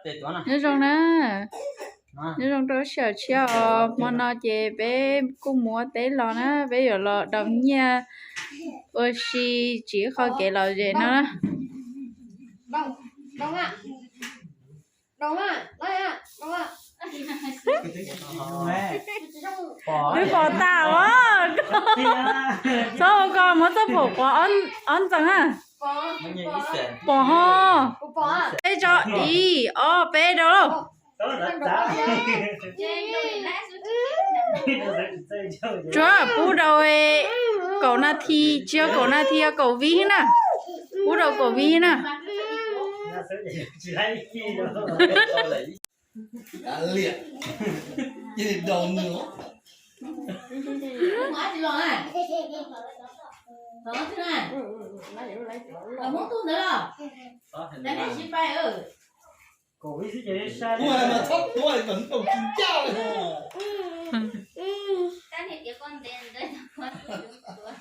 Nyob zoo na, nyob zoo rau sij hawm tshiab os. Hmo no ces peb kuj mus ua teb los na, peb yuav los daus nyiaj ua si tsim qho kev lom zem no na. Twb pom tas os. Txhob ua ko, muab txoj phaum pov ob ntxees na. Pom ho. Peb tso ib ob peb rau lauj. Tsuav pub rau kaum nas this, tsis yog kaum nas this, yog kaum vib na. Pub rau kaum vib na.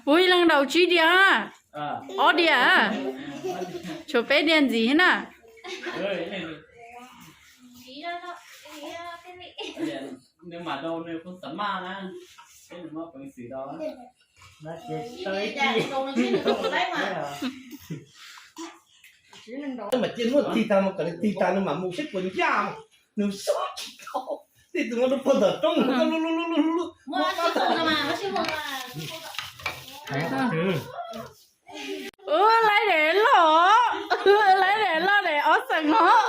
Pub ib leeg daus tsib diav na. Ob diav, tshuav peb diav ntxiv na. Mas cia muab tig tag, kom nws tig tag nws mam mus saib puas ncaj, nws xob tsis tau. Tej tus no rau puag tom roob, lub lub lub lub lub. Ub, laib daim loj, laib daim loj daim ob xees os.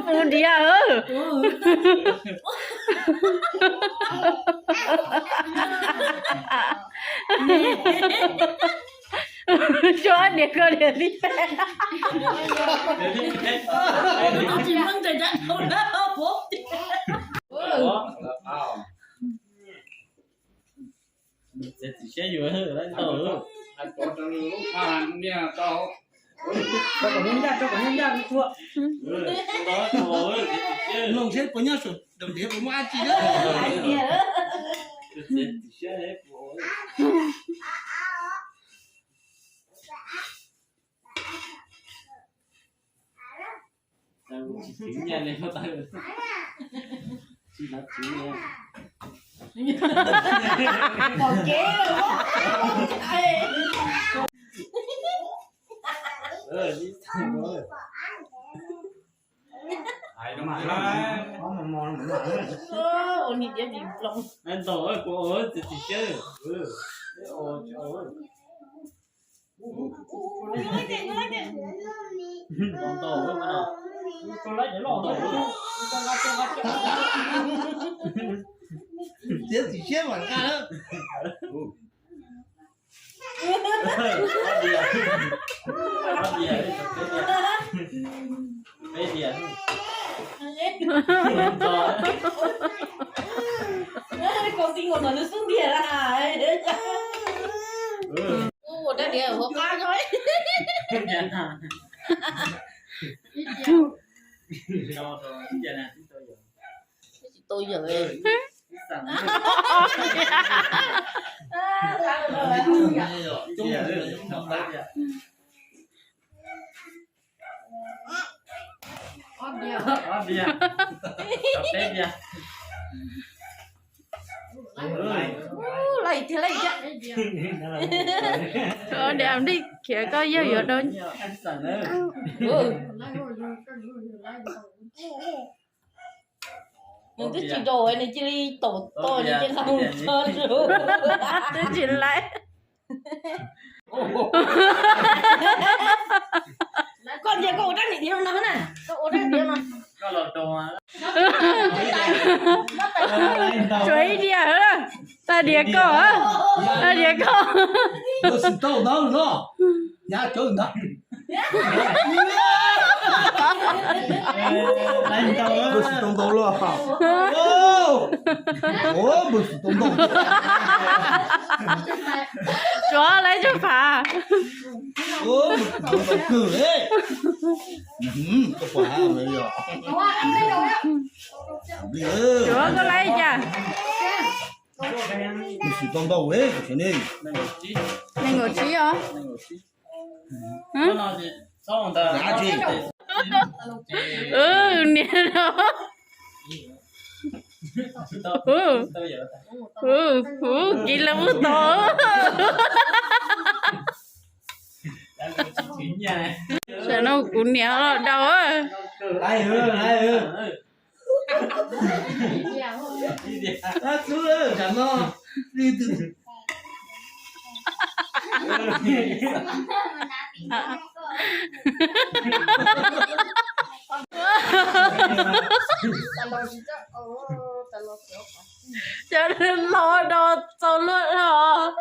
Pus diav. Tsuav diav ko diav li. Txiav txim siab yus lawm tau. Rau kom nyob ncaj, rau kom nyob ncaj, Looj seb puas nyob saum daus diav puas muaj dab tsi na. Txiav txim siab mas nqa. Ua dab diav hauv qab no. Tsis tau yawm. Laj tiag laj tiag. Dam dij khiav koj yawg yuav dau. Nws twb tsis daus nws cia li taum to nws cia li mus tso lawm. Twb tsis laib. Koj ntsia koj ua rab niam diav no na, koj ua rab diav no. Tsuas ib diav, tag diav koj, tag diav koj. Ntawd no, nyab cawv ntag. Npawg xwm tau ntau los. Npawg xwm tau ntau. Tsuav laib tsaj phav. Koj pom, tsuav koj laib cas? Npawg xwm tau ntau, nees nkaum tsib os. Niam no. Ub, kiv lawv ub tod. Tam no kuv niam los daus. Cov los no txaus luaj os.